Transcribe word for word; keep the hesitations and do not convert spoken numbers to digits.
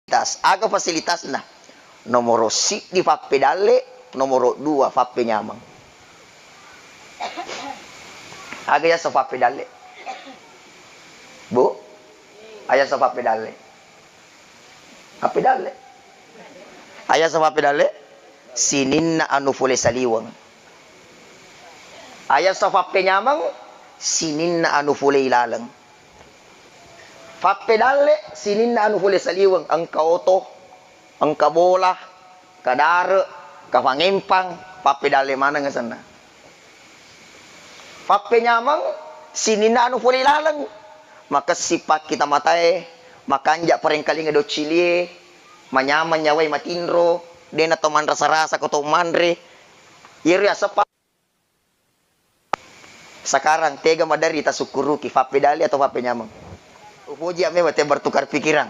Tas, aga fasilitasna? Nomoro siddi fappedalle, nomoro dua fappenyameng. Aga yaseng fappedalle? Bu? Aga yaseng fappedalle? Fappedalle. Aga yaseng fappedalle? Sininna anu fole saliweng. Aga yaseng fappenyameng? Sininna anu fole ilaleng. Fappedalle sininna anu fole saliweng, engka oto, engka bola, engka dare, engka fangempang, fappedalle maneng asenna. Fappenyameng sininna anu fole laleng, makessing pakkita matae, makanja parengkalinga doccilie, manyameng nyawai matinro, dena to manrasa-rasa ko to manre. Iyaro yaseng Sekarang, tega maderri tasukkuruki, fappedalle atau fappenyameng? Upoji ammewa te bertukar pikiran.